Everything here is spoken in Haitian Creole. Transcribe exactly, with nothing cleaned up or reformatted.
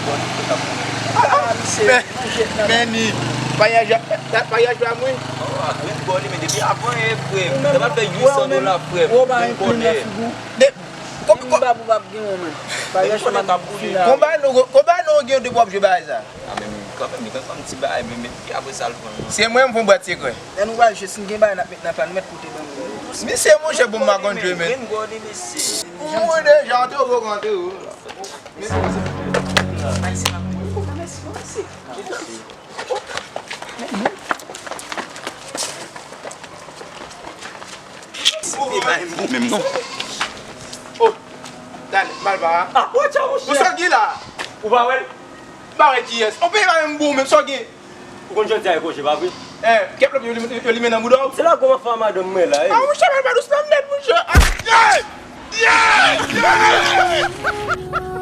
Bò li te ka pou mwen. Men, men ni, payaj la, payaj la, mwen. Grenn bò li, men depi avan yè, frè m. Sa va fè uit san dola, frè m. Ou pa enplim nan figi w. De, kon, kon, Konba nou, konba nou gen de pwòp jwe bagay sa. A, men kanmenm, li fè yon ti bagay, men, men, pi apre sa, l pran. Se mwen, m fè yon bwat sekrè. Lè nou pral jwe, si n gen bagay n ap met nan plan, nou mèt pote ban nou. Misye, monchè, bon, m pa konn jwe, men. Grenn bò li, mesye. Ou mwen deja, antre ou, antre ou. Menm non. Oh, Dani, mal ba. Ah, ou tcha, monchè. Ou sa gen la? Ou pa wè l? M pa wè kiyès. On peye pa menm bon, menm sa gen. Ou konn jodi a e konje, pa vre? Eh, kèp lòp yo, yo, yo limen nan bouda w. Se la kòman fè madanm mwen la, eh. Ah, monchè, mal ba dousman nèt, monchè. Ah, yeah! Yeah! Yeah!